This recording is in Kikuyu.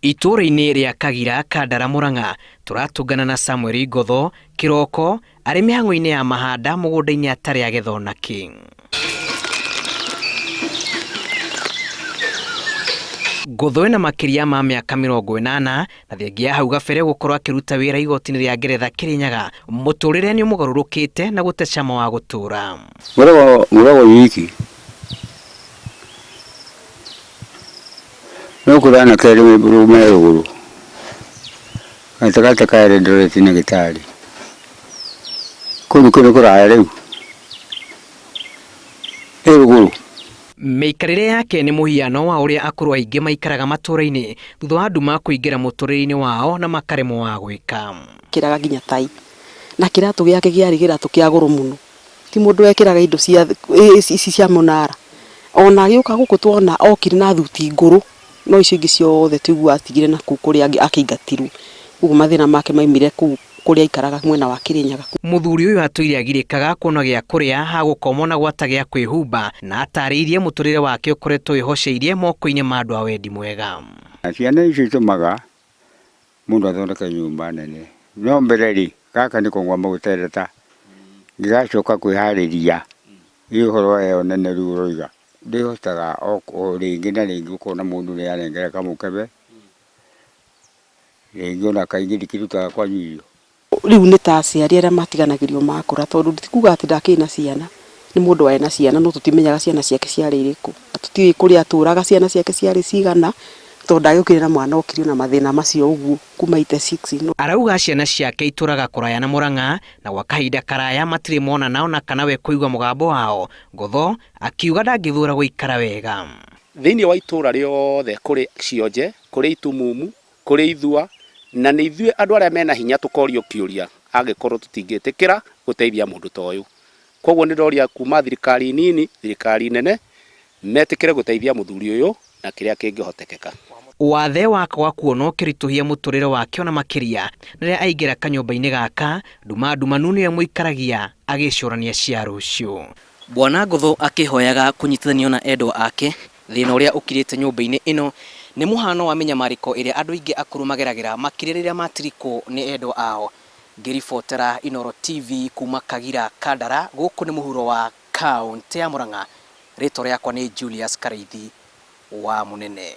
Itũũra-inĩ rĩa Kagira, Kandara, Murang'a, tũratũngana na Samuel Ngotho kĩroko arĩ mĩhang'o-inĩ ya mahanda mũgũnda-inĩ atarĩ agetha ona kĩ. Ngotho ena makĩria ma mĩaka 80 na thengia ya hau gabere gũkorwo akĩruta wĩra igoti-inĩ rĩa Ngeretha Kĩrĩnyaga, mũtũrĩre nĩ ũmũgarũrũkĩte na gũte cama wa gũtũra. Ngoragwo wiki no kũrĩ anake erĩ me rũgũrũ gatagatĩ ka Eldoret na Gĩtarĩ. Kũu nĩ kũraya rĩu ĩ rũgũrũ. Mĩikarĩre yake nĩ mũhiano wa ũrĩa akũrũ aingĩ maikaraga matũũra-inĩ thutha wa nduma kũingĩra mũtũrĩre-inĩ wao na makaremwo wa gwĩka. Kĩraga nginya tai na kĩratũ gĩake kĩarĩ kĩratũ kĩa goro mũno ti mũndũ wekĩraga indo cia ici cia mũnara ona agĩũka gũkũ tuona okire na thuti ngũrũ no icio ingĩ ciothe tũiguaga atigire na kũu kũrĩa akĩingatirwo koguo mathĩna make maumire kũu kũrĩa aikaraga mwena wa Kĩrĩnyaga. Mũthuri ũyũ atũire agirĩkaga kuona gĩa kũrĩa, ha gũkomwo na gwata gĩa kwĩhumba, na atarĩirie mũtũrĩre wake ũkoretwo wĩhoceirie moko-inĩ ma andũ a wendi mwega. Ciana icio itũmaga mũndũ athondeke nyũmba nene, no mbere rĩ, gaka nĩko ngwamba gũtereta, ngĩgacoka kwĩharĩria ĩ ũhoro wa ĩyo nene rĩu ũroiga. Ndĩhotaga o rĩngĩ na rĩngĩ ũkona mũndũ nĩ anengera kamũkebe, rĩngĩ ona kaingĩ ndikĩrutaga kwanyu irio. Rĩu nĩ ta aciari arĩa matiganagĩrio makũra tondũ ti kuga atĩ ndakĩrĩ na ciana, nĩ mũndũ warĩ na ciana no tũtimenyaga ciana ciake ciarĩ irĩkũ, na tũtiũĩ kũrĩa atũraga ciana ciake ciarĩ cigana, tondũ ndagĩũkire na mwana okire na mathĩna macio ũguo kuma 86. Arauga ciana ciake itũraga kũraya na Murang'a na gwa kahinda karaya matirĩ monana ona kana we kũigua mũgambo wao. Ngotho akiuga ndangĩthũra gũikara wega. Thĩinĩ wa itũũra rĩothe kũrĩ cionje, kũrĩ itumumu, kũrĩ ithua, na nĩ ithuĩ andũ arĩa mena hinya tũkorio kĩũria angĩkorwo tũtingĩtĩkĩra gũteithia mũndũ ta ũyũ. Kwoguo nĩ ndoria kuma thirikari nini, thirikari nene, metĩkĩre gũteithia mũthuri ũyũ na kĩrĩa kĩngĩhotekeka. Wathe wa kwaga kuona ũkĩritũhia mũtũrĩre wake ona makĩria rĩrĩa aingĩra kanyũmba-inĩ gaka, nduma ndumanu nĩyo ĩmũikaragia agĩcũrania cia rũciũ. Bwana Ngotho akĩhoyaga kũnyitithanio na endwa ake, thĩna ũrĩa ũkirĩte nyũmba-inĩ ĩno nĩ mũhano wa mĩnyamarĩko ĩrĩa andũ aingĩ akũrũ mageragĩra makĩria rĩrĩa matirikwo nĩ endwa ao. Ngĩribotera Inooro TV kuma Kagira, Kandara, gũkũ nĩ mũhuro wa kaũntĩ ya Murang'a, rĩtwa rĩakwa nĩ Julius Karĩithi wa Mũnene.